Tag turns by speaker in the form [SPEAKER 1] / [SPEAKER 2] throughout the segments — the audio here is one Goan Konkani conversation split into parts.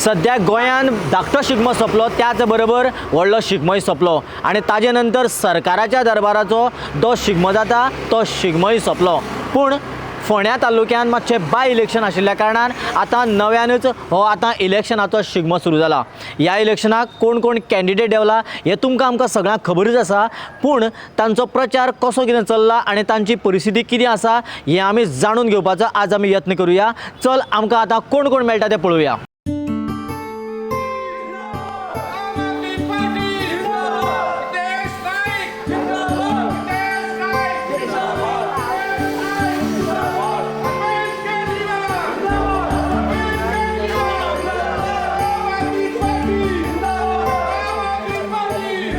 [SPEAKER 1] सद्या गोंयान धाकटो शिगमो सोंपलो, त्याच बरोबर व्हडलो शिगमोय सोंपलो आनी ताजे नंतर सरकाराच्या दरबाराचो जो शिगमो जाता तो शिगमोय सोंपलो. पूण फोंड्या तालुक्यान मातशें बाय इलेक्शन आशिल्ल्या कारणान आतां नव्यानूच हो आतां इलेक्शनाचो शिगमो सुरू जाला. ह्या इलेक्शनाक कोण कोण कॅन्डिडेट देंवला हें तुमकां आमकां सगळ्यांक खबरूच आसा, पूण तांचो प्रचार कसो कितें चल्ला आनी तांची परिस्थिती कितें आसा हें आमी जाणून घेवपाचो आज आमी यत्न करुया. चल आमकां आतां कोण कोण मेळटा तें पळोवया.
[SPEAKER 2] देश नाईक देश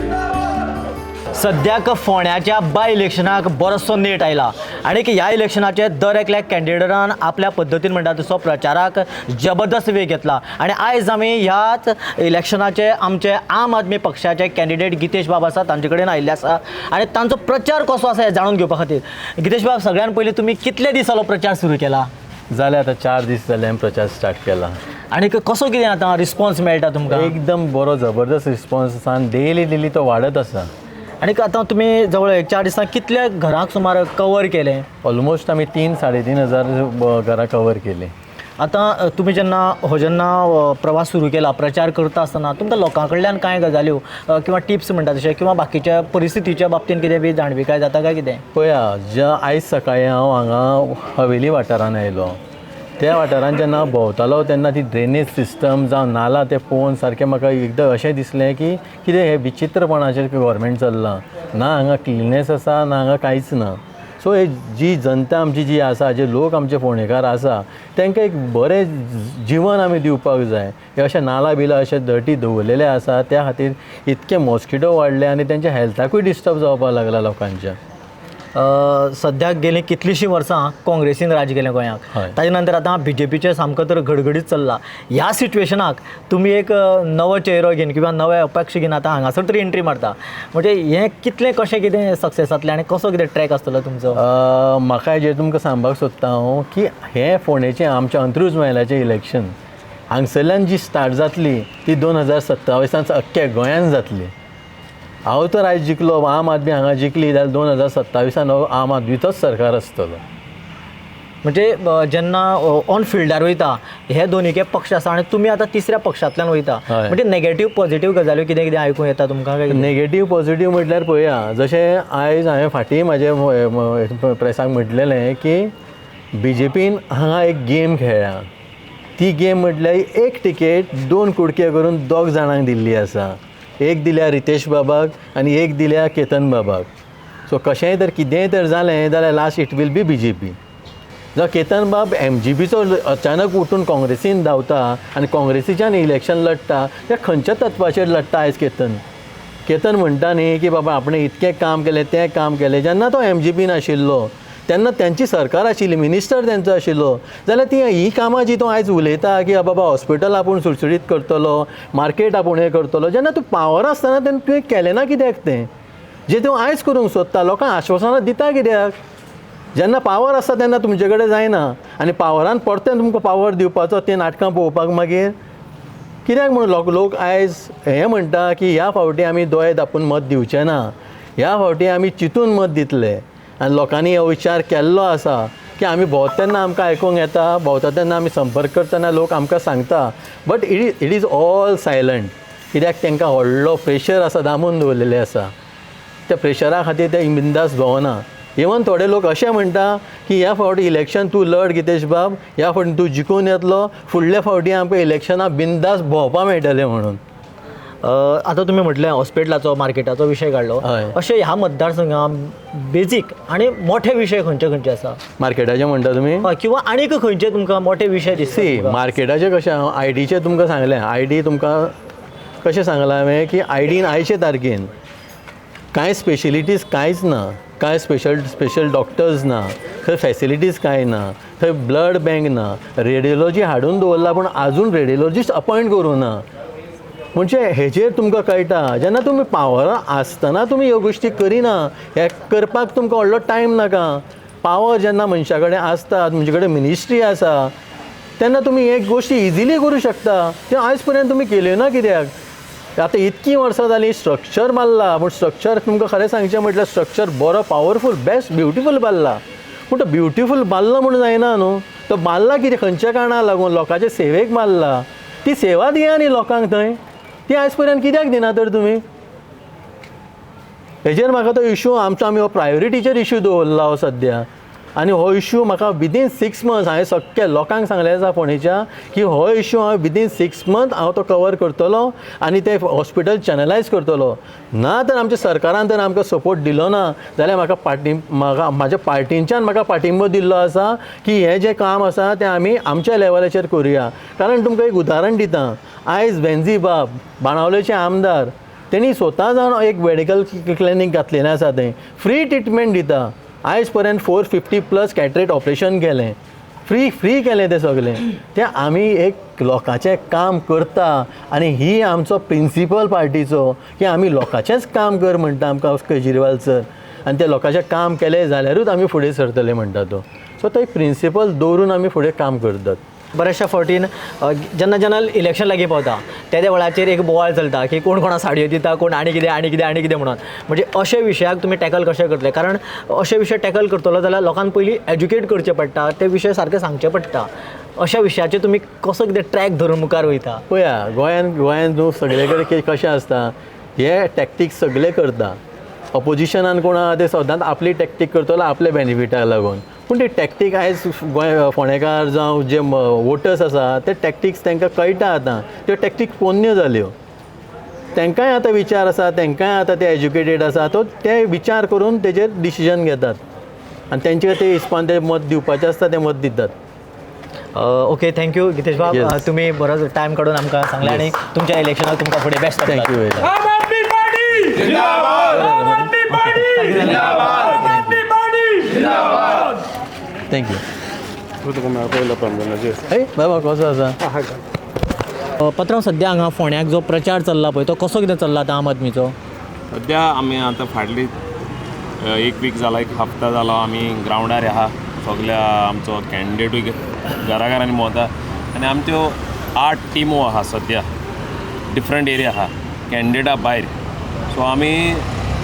[SPEAKER 2] नाईक
[SPEAKER 1] सद्याक फोंड्याच्या बाय इलेक्शनाक बरोसो नेट आयला आनी ह्या इलेक्शनाचे दर एकल्या कॅन्डिडेटान आपल्या पद्दतीन म्हणटा तसो प्रचाराक जबरदस्त वेग घेतला आनी आयज आमी ह्याच इलेक्शनाचे आमचे आम आदमी पक्षाचे कॅन्डिडेट गितेश बाब आसा तांचे कडेन आयिल्ले आसा आनी तांचो प्रचार कसो आसा हें जाणून घेवपा खातीर. गितेश बाब, सगळ्यान पयलीं तुमी कितले दीस जालो प्रचार सुरू केला?
[SPEAKER 3] जाले आतां 4 दीस जाले हांवें प्रचार स्टार्ट केला.
[SPEAKER 1] आनी कसो कितें आतां रिस्पॉन्स मेळटा तुमकां?
[SPEAKER 3] एकदम बरो जबरदस्त रिस्पॉन्स आसा आनी डेली डेली तो वाडत आसा.
[SPEAKER 1] आनी आतां तुमी जवळ एक 4 दिसांक कितल्या घरांक सुमार कवर केलें?
[SPEAKER 3] ऑलमोस्ट आमी 3 3.5 हजार घरां कवर केली.
[SPEAKER 1] आतां तुमी जेन्ना हो जेन्ना प्रवास सुरू केला, प्रचार करता आसतना तुमकां लोकां कडल्यान कांय गजाल्यो किंवा टिप्स म्हणटा तशें किंवा बाकीच्या परिस्थितीच्या बाबतीन कितें बी जाणविकाय जाता काय कितें?
[SPEAKER 3] पळया, ज्या आयज सकाळीं हांव हांगा हवेली वाठारान आयलो, त्या वाठारान जेन्ना भोंवतालो तेन्ना ती ड्रेनेज सिस्टम जावं नाला तें पळोवन सारकें म्हाका एकदां अशें दिसलें की कितें हें विचित्रपणाचेर गव्हर्मेंट चल्लां. ना हांगा क्लिननेस आसा, ना हांगा कांयच ना. सो हे जी जनता आमची जी आसा, जे लोक आमचे फोंडेकार आसा, तांकां एक बरें जिवन आमी दिवपाक जाय. हे अशें नाला बिलां अशें डर्टी दवरलेले आसा, त्या खातीर इतके मॉस्किटो वाडले आनी तेंच्या हेल्थाकूय डिस्टर्ब जावपाक लागला लोकांच्या.
[SPEAKER 1] सद्याक गेलीं कितलींशीं वर्सां काँग्रेसीन राज केलें गोंयाक, ताजे नंतर आतां बीजेपीचें सामको तर घडघडीत चल्लां. ह्या सिट्युएशनाक तुमी एक नवो चेहरो घेवन किंवा नवे अपक्ष घेवन आतां हांगासर तरी एंट्री मारता, म्हणजे हें कितलें कशें कितें सक्सेस जातलें आनी कसो कितें ट्रॅक आसतलो तुमचो?
[SPEAKER 3] म्हाका हेजेर तुमकां सांगपाक सोदता हांव की हें फोंडेचें आमच्या अंत्रुज महिलाचें इलेक्शन हांगसरल्यान जी स्टार्ट जातली ती 2027 अख्ख्या गोंयान जातली. हांव तर आयज जिखलो, आम आदमी हांगा जिखली जाल्यार 2027 हो आम आदमीचोच सरकार आसतलो.
[SPEAKER 1] म्हणजे जेन्ना ऑन फिल्डार वयता हे दोनीके पक्ष आसा आनी तुमी आतां तिसऱ्या पक्षांतल्यान वयता, म्हणजे नेगेटीव पॉझिटीव गजाल्यो कितें कितें आयकूंक येता तुमकां काय कितें?
[SPEAKER 3] नेगेटीव पॉझिटीव म्हटल्यार पळया, जशें आयज हांवें फाटीं म्हाजे प्रेसाक म्हटलेलें की बीजेपीन हांगा एक गेम खेळ्ळा. ती गेम म्हटल्यार एक टिकेट 2 कुडके करून 2 जाणांक दिल्ली आसा. एक दिल्या रितेश बाबाक आनी एक दिल्या केतन बाबाक. सो कशेंय तर कितेंय तर जालें जाल्यार last it will be BJP. जावं केतन बाब एमजीपीचो अचानक उठून काँग्रेसीन धांवता आनी काँग्रेसीच्यान इलेक्शन लडटा, त्या खंयच्या तत्वाचेर लडटा आयज केतन? केतन म्हणटा न्ही की बाबा आपणें इतकें काम केलें, तें काम केलें. जेन्ना तो एमजीपीन आशिल्लो तेन्ना तेंची सरकार आशिल्ली, मिनिस्टर तेंचो आशिल्लो, जाल्यार ती ही कामां जी तो आयज उलयता की बाबा हॉस्पिटल आपूण सुटसुटीत करतलो, मार्केट आपूण हें करतलो, जेन्ना तूं पावर आसतना तेन्ना तुवें केलें ना कित्याक तें? जें तूं आयज करूंक सोदता, लोकांक आश्वासनां दिता कित्याक? जेन्ना पावर आसता तेन्ना तुमचे कडेन जायना आनी पावरान परतें तुमकां पावर दिवपाचो तीं नाटकां पळोवपाक मागीर कित्याक म्हूण लोक आयज हें म्हणटा की ह्या फावटी आमी दोळे धांपून मत दिवचे ना, ह्या फावटी आमी चिंतून मत दितले. आनी लोकांनी हो विचार केल्लो आसा की आमी भोंवता तेन्ना आमकां आयकूंक येता, भोंवता तेन्ना आमी संपर्क करतना लोक आमकां सांगता, but it is all silent. कित्याक तांकां व्हडलो प्रेशर आसा, दामून दवरलेलें आसा. त्या प्रेशरा खातीर ते बिंदास भोंवना. इवन थोडे लोक अशें म्हणटा की ह्या फावटी इलेक्शन तूं लड गितेश बाब, ह्या फावटी तूं जिखून येतलो, फुडल्या फावटी आमकां इलेक्शनाक बिंदास भोंवपा मेळटलें म्हणून.
[SPEAKER 1] आतां तुमी म्हटलें हॉस्पिटलाचो मार्केटाचो विशय काडलो, अशें ह्या मतदारसंघात बेजीक आनी मोठे विशय खंयचे खंयचे आसा?
[SPEAKER 3] मार्केटाचे म्हणटा तुमी?
[SPEAKER 1] किंवा आनीक खंयचे तुमकां मोठे विशय दिसता?
[SPEAKER 3] सी, मार्केटाचे कशें हांव आयडीचें तुमकां सांगलें. आयडी तुमकां कशें सांगलां हांवें की आयडीन आयचे तारखेन कांय स्पेशलिटीज कांयच ना, कांय स्पेशल डॉक्टर्स ना, थंय फेसिलिटीज कांय ना, थंय ब्लड बँक ना, रेडियोलॉजी हाडून दवरला पूण आजून रेडियोलॉजिस्ट अपॉयंट करूं ना. म्हणजे हेजेर तुमकां कळटा जेन्ना तुमी पावरां आसतना तुमी ह्यो गोश्टी करिना, हें करपाक तुमकां व्हडलो टायम नाका. पावर जेन्ना मनशा कडेन आसता, तुमचे कडेन मिनिस्ट्री आसा, तेन्ना तुमी एक गोश्टी इजिली करूं शकता. तें आयज पर्यंत तुमी केल्यो ना कित्याक? आतां इतकीं वर्सां जालीं स्ट्रक्चर बांदला, पूण स्ट्रक्चर तुमकां खरें सांगचें म्हटल्यार स्ट्रक्चर बरो पावरफूल बेस्ट ब्युटिफूल बांदला, पूण तो ब्युटिफूल बांदलो म्हूण जायना न्हू. तो बांदला कितें खंयच्या कारणाक लागून? लोकांचे सेवेक बांदला. ती सेवा दिया न्ही लोकांक थंय, ती आयज पर्यंत कित्याक दिना तर तुमी? हेजेर म्हाका तो इशू आमचो आमी हो प्रायोरिटीचेर इशू दवरला हो सद्या. आनी हो इशू म्हाका विदीन 6 मंथ्स हांवें सगळ्या लोकांक सांगलें आसा फोंडेच्या की हो इशू हांव विदीन 6 मंथ हांव तो कवर करतलो आनी तें हॉस्पिटल चॅनलायज करतलो. ना तर आमच्या सरकारान तर आमकां सपोर्ट दिलो ना जाल्यार म्हाका पार्टी म्हाका म्हाज्या पार्टींच्यान म्हाका पाठिंबो दिल्लो आसा की हें जें काम आसा तें आमी आमच्या लेवलाचेर करुया. कारण तुमकां एक उदाहरण दिता, आयज वेन्झी बाब बाणावलेचे आमदार तेणी स्वता जावन एक मेडिकल क्लिनीक घातलेलें आसा, थंय फ्री ट्रिटमेंट दिता. आयज पर्यंत 450 प्लस कॅटरेक्ट ऑपरेशन केलें, फ्री फ्री केलें तें सगळें. तें आमी एक लोकांचें काम करता आनी ही आमचो प्रिंसिपल पार्टीचो की आमी लोकांचेंच काम कर म्हणटा आमकां केजरीवाल सर, आनी ते लोकांचें काम केलें जाल्यारूच आमी फुडें सरतले म्हणटा तो. सो तो एक प्रिंसिपल दवरून आमी फुडें काम करतात.
[SPEAKER 1] बऱ्याचशा फावटीन जेन्ना जेन्ना इलेक्शन लागीं पावता त्या वेळाचेर एक बोवाळ चलता की कोण कोणा साडयो दिता, कोण आनी कितें आनी कितें आनी कितें म्हणून. म्हणजे अशे विशयाक तुमी टॅकल कशें करतले? कारण अशे विशय टॅकल करतलो जाल्यार लोकांक पयलीं एज्युकेट करचें पडटा, ते विशय सारके सांगचे पडटा. अशा विशयाचेर तुमी कसो कितें ट्रॅक धरून मुखार वयता?
[SPEAKER 3] पळया गोंयान गोंयान न्हू सगळे कडेन कशें आसता, हे टॅक्टिक्स सगळे करता. ऑपोजिशनान कोण आहा ते सदांच आपली टॅक्टीक करतलो आपल्या बेनिफिटाक लागून. पूण ती टॅक्टीक आयज गोंय फोंडेकार जावं जे वोटर्स आसा ते टॅक्टिक्स तांकां कळटा आतां. त्यो टॅक्टीक पोन्न्यो जाल्यो, तांकांय आतां विचार आसा, तांकांय आतां ते एज्युकेटेड आसा, तो ते विचार करून तेजेर डिसिजन घेतात आनी तेंचे ते हिसपान ते मत दिवपाचें आसता तें मत दितात.
[SPEAKER 1] ओके, thank you Gitesh बाब, तुमी बरोच टायम काडून आमकां सांगलें आनी तुमच्या इलेक्शनाक तुमकां फुडें बेस्ट.
[SPEAKER 3] Thank you.
[SPEAKER 2] आम आदमी पार्टी जिंदाबाद, आम आदमी पार्टी जिंदाबाद, आम आदमी पार्टी जिंदाबाद.
[SPEAKER 3] Thank you. हे बाबा कसो आसा?
[SPEAKER 1] पत्रांव, सद्या हांगा फोंड्याक जो प्रचार चल्ला पळय तो कसो कितें चल्ला आतां आम आदमीचो?
[SPEAKER 4] सद्या आमी आतां फाटली एक वीक जाला, एक हप्ता जालो आमी ग्रावंडार आहा. सगल्या आमचो कॅन्डिडेटूय घरा घरांनी भोंवता आनी आमच्यो 8 टिमो आहा सद्या, डिफरंट एरिया आहा कॅन्डिडेटा भायर. सो आमी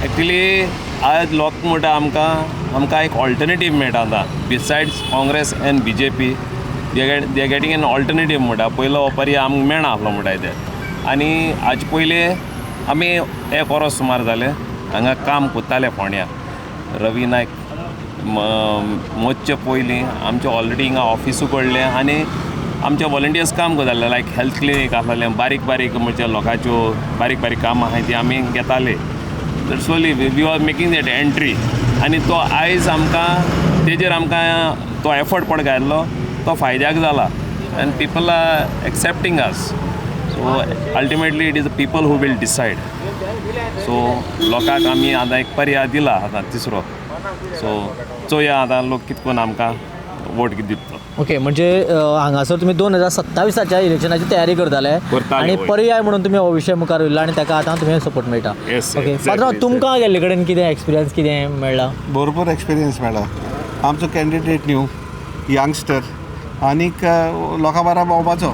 [SPEAKER 4] एक्चुली आज लोक म्हणटा आमकां आमकां एक ऑल्टरनेटीव मेळटा आतां besides Congress and B J P. They are getting an alternative म्हणटा. पयलो हो पर्याय आमकां मेळना आसलो म्हणटा ते. आनी हाजे पयलीं आमी एक वरोस सुमार जालें हांगा काम करताले फोंड्या. रवी नायक मोदचे पयलीं आमचें ऑलरेडी हिंगा ऑफिसूय उगडलें आनी आमचे वॉलंटियर्स काम करताले, लायक हेल्थ क्लिनीक आसलेलें, बारीक बारीक म्हणजे लोकांच्यो बारीक बारीक कामां आहाय ती आमी घेताले. तर slowly we are making that entry आनी तो आयज आमकां तेजेर आमकां तो एफर्ट पड घातलो तो फायद्याक जाला and people are accepting us. So ultimately it is the people who will decide. So लोकांक आमी आतां एक पर्याय दिला आतां तिसरो. सो चोया आतां लोक कितें करून आमकां वोट कितें दिता.
[SPEAKER 1] ओके, म्हणजे हांगासर तुमी 2027 इलेक्शनाची तयारी करताले आनी पर्याय म्हणून तुमी हो विशय मुखार उरला आनी ताका आतां तुमी सपोर्ट मेळटा. ओके पात्रांव, तुमकां गेल्ले कडेन कितें एक्सपिरियन्स कितें मेळ्ळा?
[SPEAKER 5] भरपूर एक्सपिरियन्स मेळ्ळा. आमचो कॅन्डिडेट न्यू यंगस्टर आनीक लोकां बारा भोंवपाचो.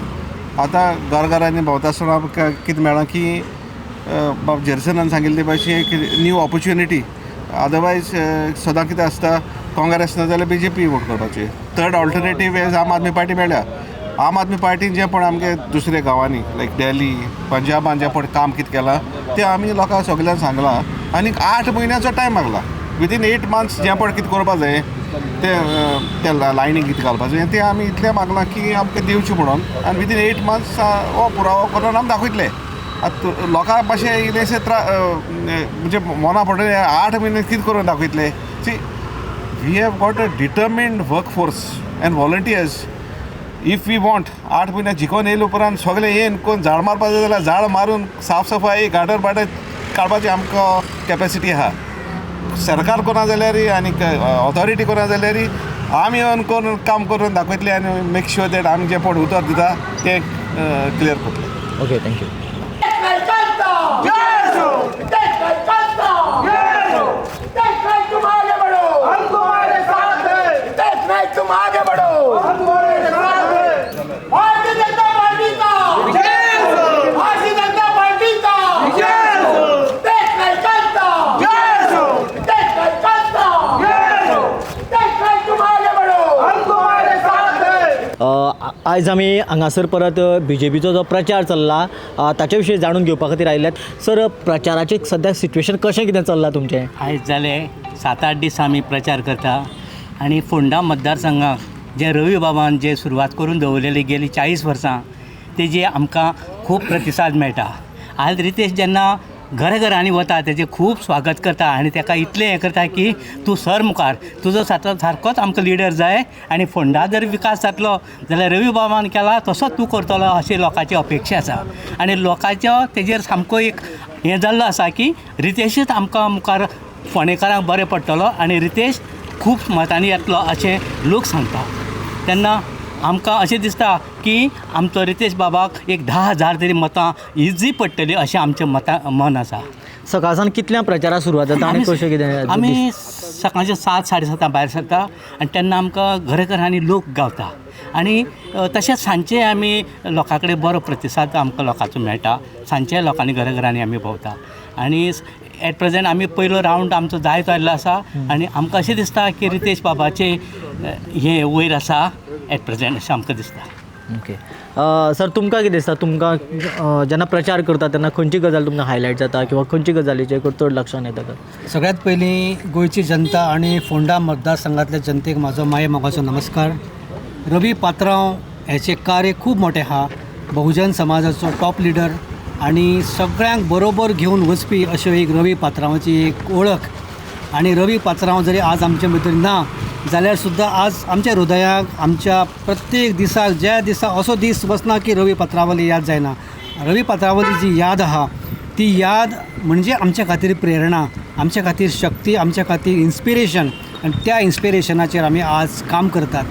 [SPEAKER 5] आतां घर घरांनी भोंवता आसतना आमकां कितें मेळ्ळां की बाब जेरसनान सांगिल्ले भाशेन एक न्यू ऑपॉर्च्युनिटी. अदरवायज सदां कितें आसता, काँग्रेस ना जाल्यार बीजेपी वोट करपाची. थर्ड ऑल्टरनेटीव एज आम आदमी पार्टी मेळ्ळ्या. आम आदमी पार्टीन जें पण आमगे दुसऱ्या गांवांनी लायक दिल्ली पंजाबान जें पण काम कितें केलां तें आमी लोकांक सगल्यांक सांगलां आनी 8 म्हयन्याचो टायम मागला. विदीन 8 मंथ्स जें पण कितें करपा जाय तें तें लायनीक कितें घालपा जाय तें आमी इतलें मागलां की आमकां दिवचें म्हणून आनी विदीन 8 मंथ्स हो पुरावो करून आमी दाखयतले. आतां लोकांक मातशें इल्लेशें म्हणजे मना पडटलें 8 म्हयने कितें करून दाखयतले. See, we have got a determined work force and volunteers. If we want 8 म्हयने जिखोन येयले उपरांत सगळें येवन कोण झाड मारपाचें जाल्यार झाड मारून साफ सफाई गार्डन बार्डन काडपाची आमकां कॅपेसिटी आहा. सरकार कोणा जाल्यार आनी ऑथॉरिटी कोणा जाल्यार आमी येवन करून काम करून दाखयतले आनी मेक शुअर that आमी जें पड उतर दिता तें क्लियर करतले.
[SPEAKER 1] Okay, thank you.
[SPEAKER 2] तुम आगे बढ़ो, हम तुम्हारे साथ हैं।
[SPEAKER 1] आयज आमी हांगासर परत बीजेपीचो जो प्रचार चल्ला ताचे विशीं जाणून घेवपा खातीर आयिल्ल्यात. सर, प्रचाराचें सद्या सिट्युएशन कशें कितें चल्लां तुमचें?
[SPEAKER 6] आयज जाले 7-8 दीस आमी प्रचार करता आनी फोंडा मतदारसंघाक जे रवी बाबान जे सुरवात करून दवरलेली गेली 40 वर्सां तेजी आमकां खूब प्रतिसाद मेळटा. आज रितेश जेन्ना घराघरांनी वता तेजें खूब स्वागत करता आनी तेका इतलें हें करता की तूं सर मुखार, तुजो सारकोच आमकां लिडर जाय आनी फोंडा जर विकास जातलो जाल्यार रवी बाबान केला तसोच तूं करतलो अशी लोकांची अपेक्षा आसा. आनी लोकांचो तेजेर सामको एक हें जाल्लो आसा की रितेशूच आमकां मुखार फोंडेकारांक बरें पडटलो आनी रितेश खूब मतांनी येतलो अशें लोक सांगता. तेन्ना आमकां अशें दिसता की आमचो रितेश बाबाक एक 10,000 तरी मतां इजी पडटली अशें आमचें मतां मन आसा.
[SPEAKER 1] सकाळसान कितल्या प्रचाराक सुरवात जाता आनी कशें कितें?
[SPEAKER 6] आमी सकाळचे 7, 7:30 भायर सरता आनी तेन्ना आमकां घराघरांनी लोक गावता आनी तशेंच सांजचे आमी लोकां कडेन बरो प्रतिसाद आमकां लोकांचो मेळटा. सांजचे लोकांनी घराघरांनी आमी भोंवता आनी एट प्रेजेंट आमी पयलो रावंड आमचो जायत आयिल्लो आसा आनी आमकां अशें दिसता की रितेश बाबाचे हें वयर आसा एट प्रेजेंट अशें आमकां दिसता.
[SPEAKER 1] ओके सर, तुमकां कितें दिसता, तुमकां जेन्ना प्रचार करता तेन्ना खंयची गजाल तुमकां हायलायट जाता किंवा खंयची गजालीचेर चड लक्षान येता?
[SPEAKER 7] सगळ्यात पयलीं गोंयची जनता आनी फोंडा मतदारसंघातल्या जनतेक म्हाजो माये मोगाचो नमस्कार. रवी पात्रांव हेचें कार्य खूब मोठें आहा. बहुजन समाजाचो टॉप लिडर आनी सगळ्यांक बरोबर घेवन वचपी अश्यो एक रवी पात्रांवाची एक वळख. आनी रवी पात्रांव जरी आज आमचे भितर ना जाल्यार सुद्दां आज आमच्या हृदयाक आमच्या प्रत्येक दिसाक ज्या दिसा असो दीस वचना की रवी पात्रांवाली याद जायना. रवी पात्रांवाली जी याद आहा ती याद म्हणजे आमच्या खातीर प्रेरणा, आमच्या खातीर शक्ती, आमच्या खातीर इन्स्पिरेशन आनी त्या इन्स्पिरेशनाचेर आमी आज काम करतात.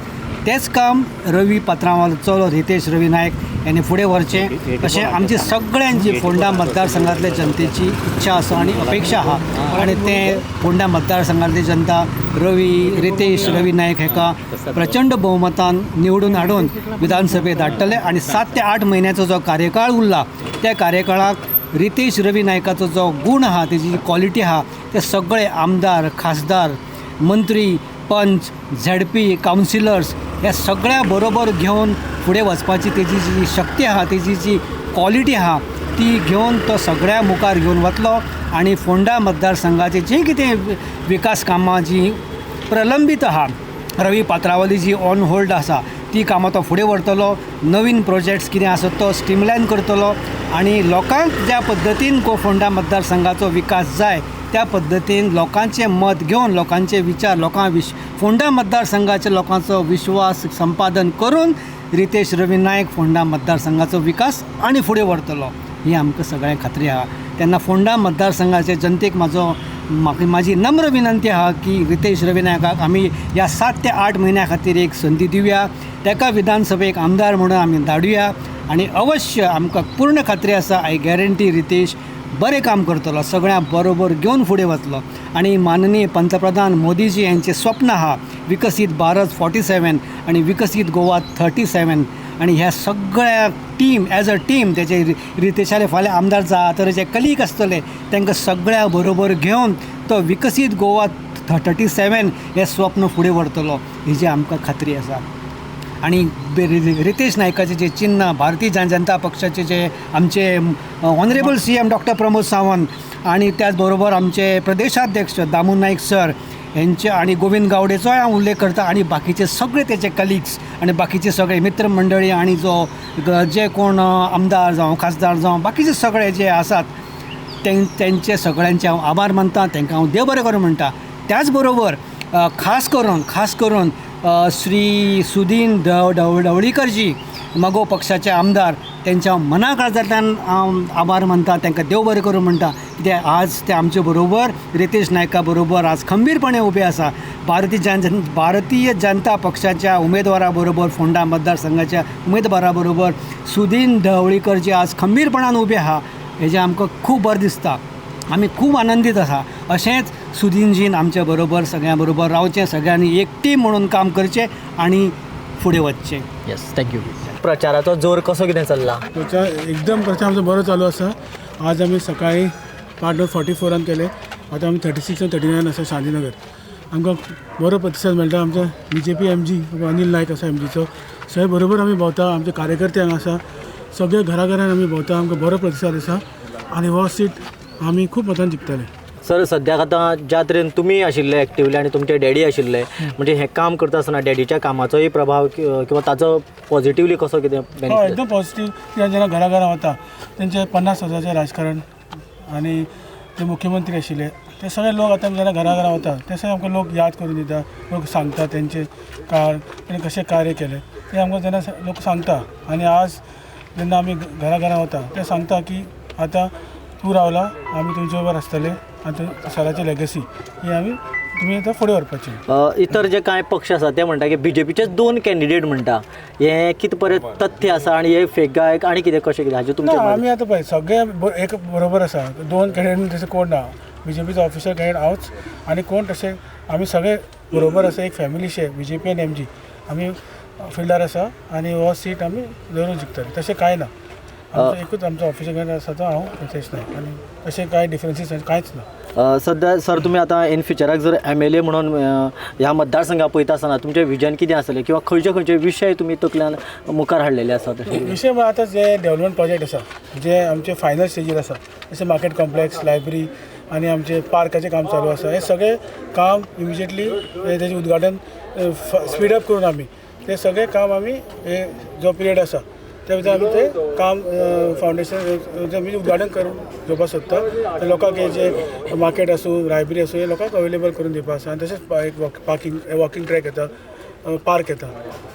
[SPEAKER 7] तेंच काम रवी पात्रांवालो चलो रितेश रवी नायक यांनी फुडें व्हरचें अशें आमची सगळ्यांची फोंडा मतदारसंघातल्या जनतेची इच्छा आसा आनी अपेक्षा आहा. आनी तें फोंडा मतदारसंघातली जनता रवी रितेश रवी नायक हेका प्रचंड बहुमतान निवडून हाडून विधानसभेत धाडटले आनी 7 ते 8 म्हयन्याचो जो कार्यकाळ उरला त्या कार्यकाळाक रितेश रवी नायकाचो जो गूण आहा, तेजी जी क्वॉलिटी आहा ते सगळे आमदार, खासदार, मंत्री, पंच, झेडपी, कावन्सिलर्स ह्या सगळ्या बरोबर घेवन फुडें वचपाची तेजी जी शक्ती आहा, तेजी जी क्वॉलिटी आहा ती घेवन तो सगळ्या मुखार घेवन वतलो आनी फोंडा मतदारसंघाचे जी कितें विकास कामां जी प्रलंबीत आहा, रवी पात्रांवाली जी ऑन होल्ड आसा ती कामां तो फुडें व्हरतलो. नवीन प्रोजेक्ट्स कितें आसा तो स्ट्रीमलायन करतलो आनी लोकांक ज्या पद्दतीन फोंडा मतदारसंघाचो विकास जाय त्या पद्दतीन लोकांचें मत घेवन, लोकांचे विचार, लोकां फोंडा मतदारसंघाच्या लोकांचो विश्वास संपादन करून रितेश रवी नायक फोंडा मतदारसंघाचो विकास आनी फुडें व्हरतलो ही आमकां सगळ्यांक खात्री आहा. तेन्ना फोंडा मतदारसंघाचे जनतेक म्हाजी नम्र विनंती आहा की रितेश रवी नायकाक आमी ह्या 7 ते 8 म्हयन्या खातीर एक संदी दिवया, ताका विधानसभेक आमदार म्हणून आमी धाडुया आनी अवश्य आमकां पूर्ण खात्री आसा, I guarantee Ritesh बरें काम करतलो, सगळ्यां बरोबर घेवन फुडें वतलो. आनी माननीय पंतप्रधान मोदीजी यांचें स्वप्न आहा विकसीत भारत 47 आनी विकसीत गोवा 37 आनी ह्या सगळ्या टीम एज अ टीम तेजे रितेशाले फाल्यां आमदार जा तर जे कलीग आसतले तांकां सगळ्या बरोबर घेवन तो विकसीत गोवा 37 हें स्वप्न फुडें व्हरतलो हेजी आमकां खात्री आसा. आनी रितेश नायकाचें जें चिन्न, भारतीय जनता पक्षाचे जे आमचे honourable CM doctor Pramod Sawant आनी त्याच बरोबर आमचे प्रदेशाध्यक्ष दामू नायक सर हेंचे आनी गोविंद गावडेचोय हांव उल्लेख करता आनी बाकीचे सगळे तेचे कलिग्स आनी बाकीचे सगळे मित्रमंडळी आनी जो जे कोण आमदार जावं खासदार जावं बाकीचे सगळे जे आसात तेंचे सगळ्यांचे हांव आभार मानता, तांकां हांव देव बरें करूं म्हणटा. त्याच बरोबर खास करून श्री सुदीन ढवळीकरजी मगो पक्षाचे आमदार तेंच्या मना काळजांतल्यान हांव आभार मानता, तांकां देव बरें करूं म्हणटा. कित्याक आज ते आमचे बरोबर रितेश नायका बरोबर आज खंबीरपणे उबे आसा. भारतीय जनता पक्षाच्या उमेदवारा बरोबर, फोंडा मतदारसंघाच्या उमेदवारा बरोबर सुदीन ढवळीकर जे आज खंबीरपणान उबे आहा हेजें आमकां खूब बरें दिसता, आमी खूब आनंदीत आसा. अशेंच सुदीनजीन आमच्या बरोबर सगळ्यां बरोबर रावचें, सगळ्यांनी एक टीम म्हणून काम करचें आनी फुडें वचचें.
[SPEAKER 1] Yes, thank you. प्रचाराचो जोर कसो कितें चल्ला?
[SPEAKER 8] प्रचार एकदम प्रचार आमचो बरो चालू आसा. आज आमी सकाळी पार्ट 44 केले, आतां आमी 36 आनी 39 आसा शांतीनगर. आमकां बरो प्रतिसाद मेळटा. आमचे BJP MG Anil Naik आसा एमजीचो, सगळे बरोबर आमी भोंवता. आमचे कार्यकर्ते हांगा आसा, सगळे घराघरान आमी भोंवता. आमकां बरो प्रतिसाद आसा आनी हो सीट आमी खूब मतान जिखतले.
[SPEAKER 1] सर, सद्याक आतां ज्या तरेन तुमी आशिल्ले एक्टिवली आनी तुमचे डॅडी आशिल्ले, म्हणजे हें काम करता आसतना डॅडीच्या कामाचोय प्रभाव किंवा ताचो पॉझिटिवली कसो कितें
[SPEAKER 8] हय,
[SPEAKER 1] बेनिफीट?
[SPEAKER 8] एकदम पॉझिटीव. कित्याक जेन्ना घरा घरा वता तेंचे 50 वर्साचें राजकारण आनी ते मुख्यमंत्री आशिल्ले, ते सगळे लोक आतां जेन्ना घरा घरा वता ते सगळे आमकां लोक याद करून दिता. लोक सांगता तेंचे काळ तेणें कशें कार्य केलें तें आमकां जेन्ना लोक सांगता. आनी आज जेन्ना आमी घरा घरा वता ते सांगता की आतां तूं रावला, आमी तुमचे बरोबर आसतले आनी सराची लेगसी ही आमी तुमी आतां फुडें व्हरपाची.
[SPEAKER 1] इतर जे कांय पक्ष आसा ते म्हणटा की बीजेपीचे 2 कॅन्डिडेट म्हणटा, हें कितें परत तथ्य आसा आनी हे फेक गायक आनी कितें कशें कितें हाजें तुमचें
[SPEAKER 8] ना,
[SPEAKER 1] मत?
[SPEAKER 8] आमी आतां पळय सगळे एक बरोबर आसा. 2 कॅन्डिडेट तशें कोण ना, बीजेपीचो ऑफिशियल कॅन्डिडेट हांवच आनी कोण तशें आमी सगळे बरोबर आसा. एक फॅमिलीशे बीजेपी आनी एमजी आमी फिल्डार आसा आनी हो सीट आमी जरूर जिखतले. तशें कांय ना, आमचो एकूच आमचो ऑफिशियल कॅन्डिडेट आसा तो हांव रितेश नायक आनी तशें कांय डिफरन्सीस कांयच ना.
[SPEAKER 1] सद्या सर तुमी आतां इन फ्युचराक जर MLA म्हणून ह्या मतदारसंघा पळयता आसतना तुमचें विजन कितें आसतलें किंवा खंयचे खंयचे विशय तुमी तकल्यान मुखार हाडलेले आसा? तशें
[SPEAKER 8] विशय म्हळ्यार आतां जे डेवलपमेंट प्रोजेक्ट आसा जे आमचे फायनल स्टेजीर आसा, जशें मार्केट कॉम्प्लेक्स, लायब्ररी आनी आमचे पार्काचें काम चालू आसा, हें सगळें काम इमिजिएटली तेजें उद्घाटन स्पीडअप करून आमी तें सगळें काम आमी हे जो पिरियड आसा त्या भितर आमी तें काम फावंडेशन आमी उद्घाटन करून घेवपाक सोदता. लोकांक हे जे मार्केट आसूं, लायब्ररी आसूं, हे लोकांक अवेलेबल करून दिवपाक आसा. आनी तशेंच एक पार्कींग वॉकिंग ट्रॅक येता, पार्क येता,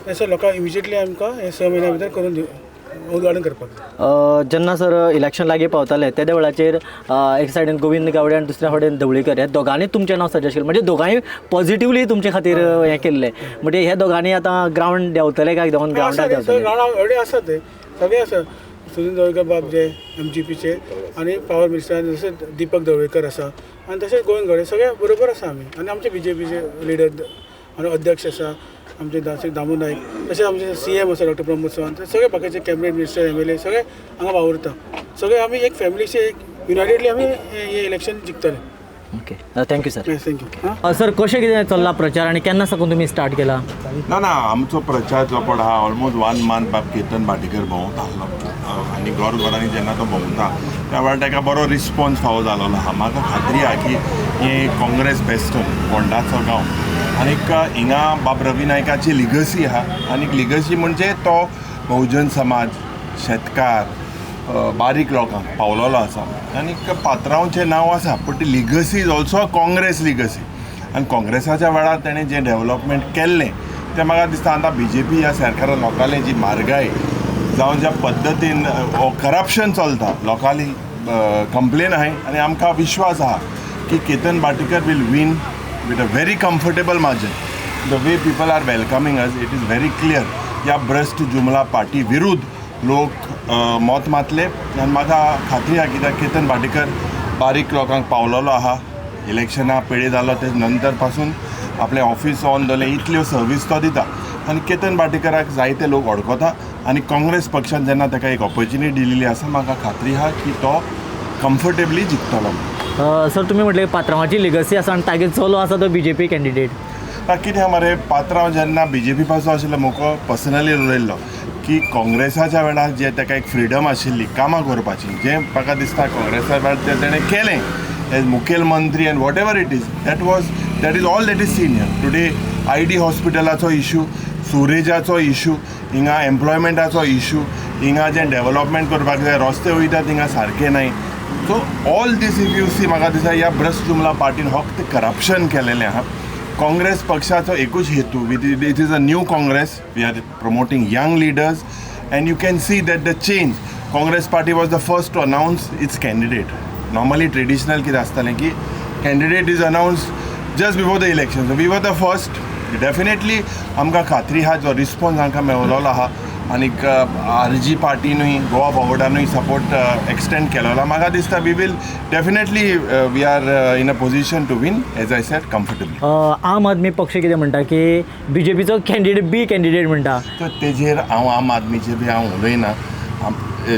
[SPEAKER 8] तशें लोकांक इमिजिएटली आमकां हे 6 म्हयन्या भितर करून उद्घाटन करपाक.
[SPEAKER 1] जेन्ना सर इलेक्शन लागीं पावतालें तेद्या वेळाचेर एक सायडीन गोविंद गावडे आनी दुसऱ्या फावटीन ढवळीकर ह्या दोगांनी तुमचें नांव सजेस्ट केलें, म्हणजे दोगांय पॉझिटिवली तुमचे खातीर हें केल्लें, म्हणजे हे दोगांनी आतां ग्रावंड देंवतले काय दोन ग्रावंडार देंवतले?
[SPEAKER 8] ग्रावंड ऑलरेडी आसा, ते सगळे आसा. सुनील ढवळीकर बाब जे MGPचे आनी पावर मिनिस्टर, तशेंच दीपक ढवळीकर आसा आनी तशेंच गोविंद गावडे, सगळे बरोबर आसा आमी. आनी आमचे BJPचे लिडर आनी अध्यक्ष आसा आमचे दामू नायक, तशेंच आमचे CM आसा डॉक्टर प्रमोद सावंत, सगळे बाकीचे कॅबिनेट मिनिस्टर MLA सगळे हांगा वावुरता. सगळे आमी एक फॅमिलीचे एक युनायटेडली आमी हे इलेक्शन जिखतले.
[SPEAKER 1] Okay, thank you sir.
[SPEAKER 8] Thank you
[SPEAKER 1] sir, कशें कितें चल्ला प्रचार आनी केन्ना साकून तुमी स्टार्ट केला?
[SPEAKER 9] ना ना, आमचो प्रचार जो पळय आहा ऑलमोस्ट 1 मंथ बाब केतन भाटीकर भोंवता आसलो आनी घर घरांनी जेन्ना तो भोंवता त्या वेळार ताका बरो रिस्पॉन्स फावो जालोलो आहा. म्हाका खात्री आहा की हे काँग्रेस बेस्टन फोंडाचो गांव आनीक हिंगा बाब रवी नायकाची लिगसी आहा आनीक लिगसी म्हणजे तो बहुजन समाज, शेतकार, बारीक लोकांक पावलोलो आसा आनीक पात्रांवचें नांव आसा, पूण ती legacy is also a Congress legacy. आनी काँग्रेसाच्या वेळार तेणें जें डेवलपमेंट केल्लें तें म्हाका दिसता आतां BJP ह्या सरकारान लोकांली जी म्हारगाय जावं ज्या पद्दतीन करप्शन चलता लोकांली कंप्लेन आहाय आनी आमकां विश्वास आहा की Ketan Bhatikar will win with a very comfortable margin. The way people are welcoming us, it is very clear. ह्या भ्रश्ट जुमला पार्टी विरुद्ध लोक मत मातले आनी म्हाका खात्री आहा कित्याक केतन भाटीकर बारीक लोकांक पावलोलो आहा. इलेक्शना पेडे जालो ते नंतर पासून आपलें ऑफिस ऑन दवरलें, इतल्यो सर्वीस तो दिता आनी केतन भाटीकराक जायते लोक वळखता आनी काँग्रेस पक्षान जेन्ना ताका एक ऑपॉर्च्युनिटी दिलेली आसा, म्हाका खात्री आहा की तो कम्फर्टेबली जिखतलो.
[SPEAKER 1] सर, तुमी म्हटलें पात्रांवाची लिगसी आसा आनी तागेर चलो आसा तो BJP candidate.
[SPEAKER 9] कितें आहा मरे, पात्रांव जेन्ना BJP पासून आशिल्लो म्हाका पर्सनली उलयल्लो की काँग्रेसाच्या वेळार जे ताका एक फ्रिडम आशिल्ली कामां करपाची, जें म्हाका दिसता काँग्रेसा वेळार तें तेणें केलें एज मुखेलमंत्री and whatever it is, that is all that is seen here today. ID हॉस्पिटलाचो इशू, सुरेजाचो इशू, हिंगा एम्प्लॉयमेंटाचो इशू, हिंगा जें डेवलपमेंट करपाक जाय, रस्ते वयता थिंगा सारके नाय. So all this if you see, म्हाका दिसता ह्या भ्रश्ट जुमला पार्टीन फक्त करप्शन केलेलें आहा. काँग्रेस पक्षाचो एकूच हेतू, it is a new Congress, we are promoting young leaders and you can see that the change. Congress party was the first to announce its candidate. Normally traditional कितें आसतालें की candidate is announce just before the election. We were the first. Definitely आमकां खात्री आहा जो रिस्पॉन्स आमकां मेळलोलो आहा आनीक RG पार्टीनूय गोवा फॉवर्डानूय सपोर्ट एक्सटेंड केलेलो. म्हाका दिसता we will definitely we are in a position to win, as I said, comfortably.
[SPEAKER 1] Aam Aadmi पक्ष कितें म्हणटा की BJPचो कॅन्डिडेट बी कॅन्डिडेट म्हणटा,
[SPEAKER 9] तर तेजेर हांव आम आदमीचेर बी हांव उलयना.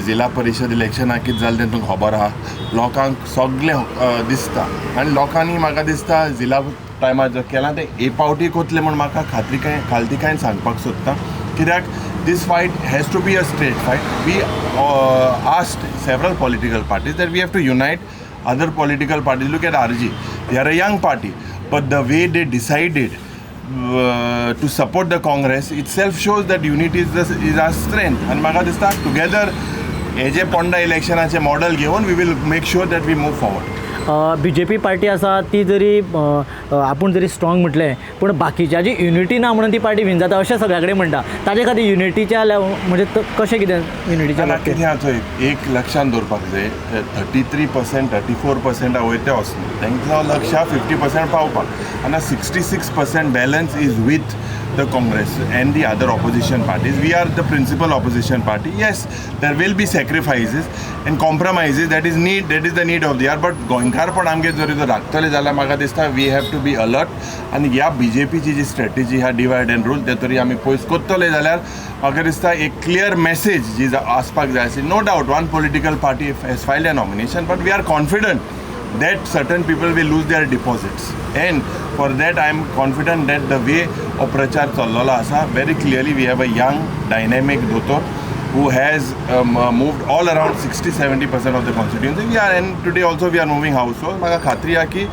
[SPEAKER 9] जिल्हा परिशद इलेक्शनाक कितें जालें तें तुमकां खबर आहा. लोकांक सगळें दिसता आनी लोकांनी म्हाका दिसता जिल्हा टायमार जो केलां तें एक पावटी कोतलें म्हूण म्हाका खात्री काय खालतीकायन सांगपाक सोदता. कित्याक this fight has to be a straight fight. We asked several political parties that we have to unite other political parties. Look at RG, they are a young party, but the way they decided to support the Congress itself shows that unity is our strength. आनी म्हाका दिसता टुगेदर हे जे पोंडा इलेक्शनाचे मॉडल घेवन we will make sure that we move forward.
[SPEAKER 1] BJP party आसा ती जरी आपूण जरी स्ट्रॉंग म्हटलें पूण बाकीच्या जी युनिटी ना म्हणून ती पार्टी विन जाता अशें सगळ्या कडेन म्हणटा. ताजे खातीर युनिटीच्या म्हणजे कशें कितें युनिटीच्या
[SPEAKER 9] ना
[SPEAKER 1] बाबतींत?
[SPEAKER 9] कितें आहा चोय, एक लक्षान दवरपाक जाय, 33% 34% वयर ते वचना, तांचो लक्ष आहा 50% पावपाक. आनी 66% balance is with the Congress and the other opposition parties. We are the principal opposition party. Yes, there will be sacrifices and compromises. That is need. That is the need of the hour. But गोंयकारपण आमगे जरी जर राखतले जाल्यार म्हाका दिसता we have to be alert. आनी ह्या बी जे पीची जी स्ट्रेटजी आहा डिवायड एंड रूल ते तरी आमी पयस करतले जाल्यार म्हाका दिसता एक क्लियर मॅसेज जी आसपाक जाय आसली. No doubt one political party has filed a nomination, but we are confident that certain people will lose their deposits, and for that I am confident that the way of prachar challola asa very clearly we have a young dynamic dotor who has moved all around 60-70% of the constituency. We are, and today also we are moving household. Maka khatri aa ki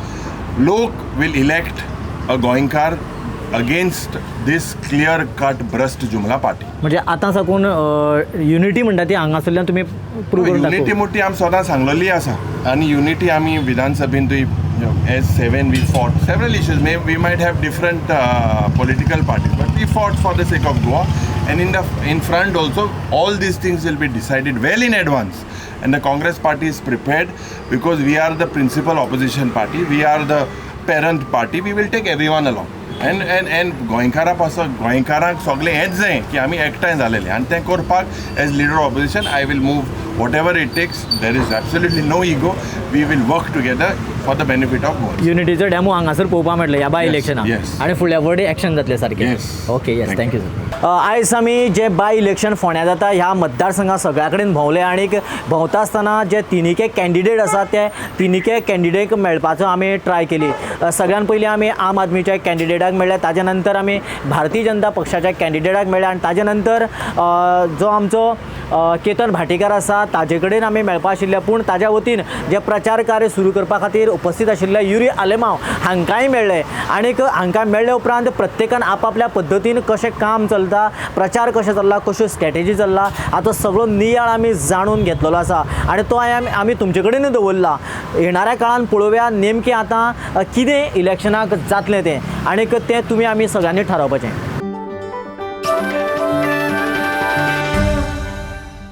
[SPEAKER 9] lok will elect a Goenkar against this clear cut brust Jumla party.
[SPEAKER 1] म्हणजे आतां साकून युनिटी म्हणटा ती हांगासरल्यान तुमी प्रूव करून
[SPEAKER 9] युनिटी
[SPEAKER 1] दाखोवप.
[SPEAKER 9] मोठी आमी सदां सांगलेली आसा आनी युनिटी आमी विधानसभेंतूय as seven we fought several issues. May we might have different political parties, but we fought for the sake of Goa, and in the in front also all these things will be decided well in advance, and the Congress party is prepared because we are the principal opposition party, we are the parent party, we will take everyone along. And and and गोंयकारां पासत गोंयकारांक सगळें हेंच जाय की आमी एकठांय जालेले आनी तें करपाक as leader of opposition I will move whatever it takes. There is absolutely no ego. We will work together for the benefit of Goa.
[SPEAKER 1] युनिटीचो demo हांगासर पळोवपाक मेळटलो ह्या बाय इलेक्शनाक आनी फुडल्या फुडें एक्शन जातलें सारकें. Okay, yes, thank you sir. आयज आमी जे बाय इलेक्शन फोंड्या जाता ह्या मतदारसंघात सगळ्या कडेन भोंवले आनी भोंवता आसतना जे तिनिके कॅन्डिडेट आसा ते तिनिके कॅन्डिडेट मेळपाचो आमी ट्राय केली. सगळ्यान पयलीं आमी आम आदमीच्या कॅन्डिडेटाक मेळ्ळे, ताजे नंतर आमी भारतीय जनता पक्षाच्या कॅन्डिडेटाक मेळ्ळे आनी ताजे नंतर जो आमचो केतन भाटीकार आसा ताजे कडेन आमी मेळपा आशिल्ले. पूण ताज्या वतीन जे प्रचार कार्य सुरू करपा खातीर उपस्थित आशिल्ले युरी आलेमांव हांकांय मेळ्ळे आनीक हांकां मेळ्ळे उपरांत प्रत्येकान आपापल्या पद्दतीन कशें काम चलता, प्रचार कशें चल्ला, कश्यो स्ट्रॅटेजी चल्ला हाचो सगळो नियाळ आमी जाणून घेतलेलो आसा आनी तो आमी तुमचे कडेनूय दवरला. येणाऱ्या काळान पळोवया नेमकें आतां कितें इलेक्शनाक जातलें तें आनीक तें तुमी आमी सगळ्यांनी थारावपाचें.